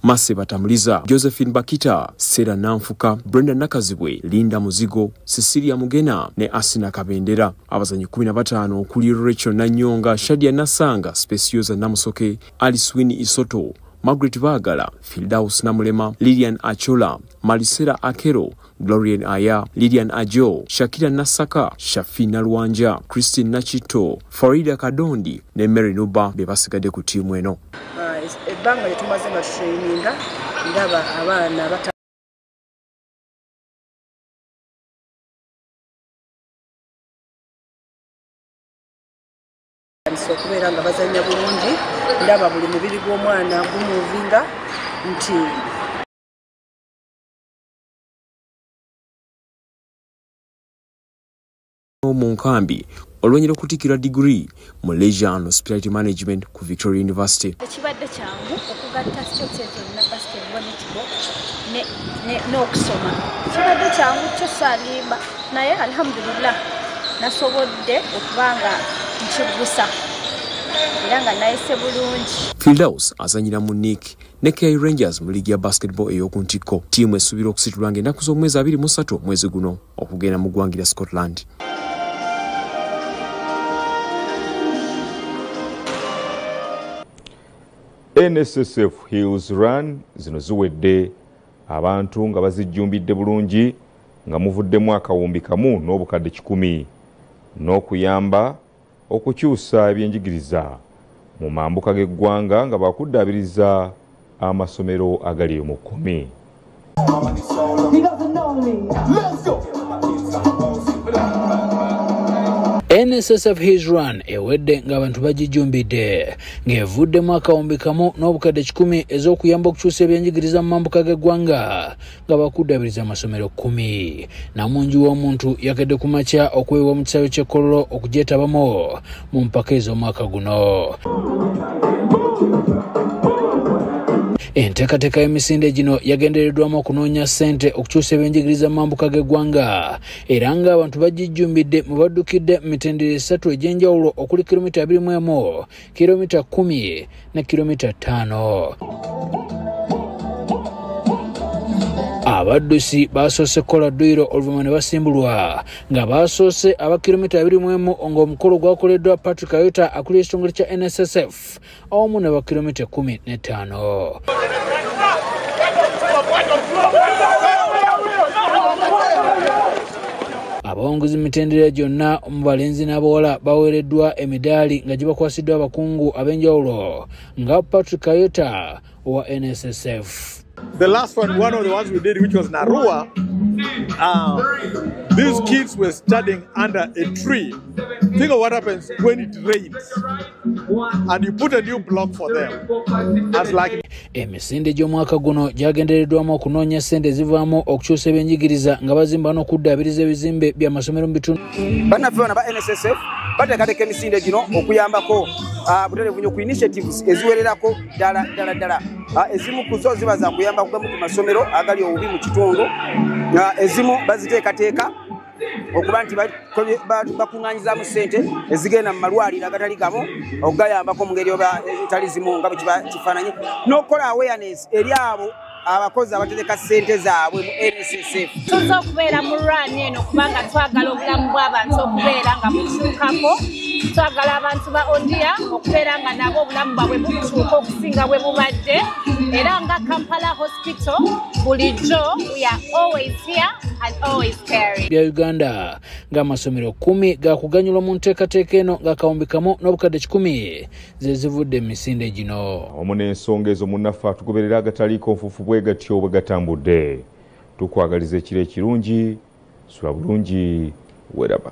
Mase Batamuliza, Josephine Bakita, Sarah Nanfuka, Brenda Nakazibwe, Linda Muzigo, Cecilia Mugena ne Asina Kabendera. Abazanyi 15 okuli Rachel Nanyonga, Shadia Nasanga, Speciosa Namusoke, Alice Winnie Isoto, Margaret Bagala, Fildaus Namulema, Lilian Achola, Marisela Akero, Glorian Aya, Lilian Ajo, Shakira Nasaka, Shafina Lwanja, Christine Nachito, Farida Kadondi ne Mary Nuba be basigadde ku ttiimu eno. Ebbanga lye tumaze nga tutraininga ndaba abaana batandise okubeera nga bazannya bulungi, ndaba buli mubiri gw'omwana gumuvinga nti akomyewo mu nkambi oluvannyuma lw'okutikkirwa digiri mu Leisure and Hospitality Management ku Victoria University. Tekibadde kyangu okugatta sports zonna, basketball, netball n'okusoma. Kibadde kyangu kyo saalimba, naye alhamdulillah nasobodde okubanga nkiggusa era nga nayise bulungi. Firdaus azanyira mu Nick ne KI Rangers mu liigi ya basketball ey'oku ntikko. Ttiimu esuubira okusitulwa ng'ennaku z'omwezi 23 mwezi guno okugenda mu ggwanga lya Scotland. NSSF Hills Run zino ziwedde abantu nga bazijjumbidde bulungi nga muvuddemu 1,100 n'okuyamba okukyusa ebyenjigiriza mu mambuka g'eggwanga nga bakuddaabiriza amasomero agali mu 10. NSSF Hills Run ewedde ng'abantu bagijjumbidde ng'evuddemu 1,100 ez'okuyamba okukyusa ebyenjigiriza mu mambuka g'eggwanga nga bakuddaabiriza amasomero 10. Namungi w'omuntu yakedde ku makya okuweebwa mu kisaawe ky'e Kololo okugyetabamu mu mpaka ez'omwaka guno. Enteekateeka y'emisinde gino yagendereddwamu okunoonya ssente okukyusa ebyenjigiriza mu mambuka g'eggwanga era ng'abantu bagijjumbidde mu baddukidde mu mitendera 3 egy'enjawulo okuli kilomita 21, kilomita 10 ne kilomita 5. Abaddusi basoose kukola dduyiro oluvannyuma ne basimbulwa nga basoose aba kilomita 21 ng'omukolo gwakoleddwa Patrick Ayota akulira ekitongole kya NSSF awamu ne ba kilomita 15. Abawanguzi mu mitendera gyonna mu balenzi n'abawala baweereddwa emidaali nga gibakwasiddwa abakungu ab'enjawulo nga Patrick Ayota owa NSSF. The last one, one of the ones we did, which was Narua, these kids were studying under a tree. Think of what happens when it rains and you put a new block for them. As like emisinde gy'omwaka guno gyagendereddwamu okunoonya ssente ezivaamu okukyusa ebyenjigiriza nga bazimba n'okuddaabiriza ebizimbe by'amasomero mu bitundu. Bannaffe bano ba NSSF bateekateeka emisinde gino okuyambako butereevu nnyo ku initiatives eziwererako ddala ddala ddala. Ezimu ku zo ziba za kuyamba ku masomero agali obubi mu kitundu, ezimu baziteekateeka okuba nti bakuŋŋaanyizaamu ssente ezigenda mu malwaliro agatali gamu okugayambako mu ngeri oba etali zimu nga bwe kifaananyi, n'okukola awareness eri abo abakozi abatereka ssente zaabwe mu NSSF. Tuzze okubeera mu run eno kubanga twagala obulamu bw'abantu okubeera nga bukyukako, twagala abantu ba Ondia okubeera nga nabo obulamu bwabwe bukyuka okusinga bwe bubadde, era nga Kampala Hospital bulijjo we are always here and always caring. Bya Uganda ng'amasomero 10 gakuganyulwa mu nteekateeka eno nga 1,100 ze zivudde mu misinde gino. Awamu n'ensonga ezo munnaffe atugoberera agataliiko nfuufu bwe gatyo bwe gatambudde. Tukwagaliza ekiro ekirungi, sula bulungi, weeraba.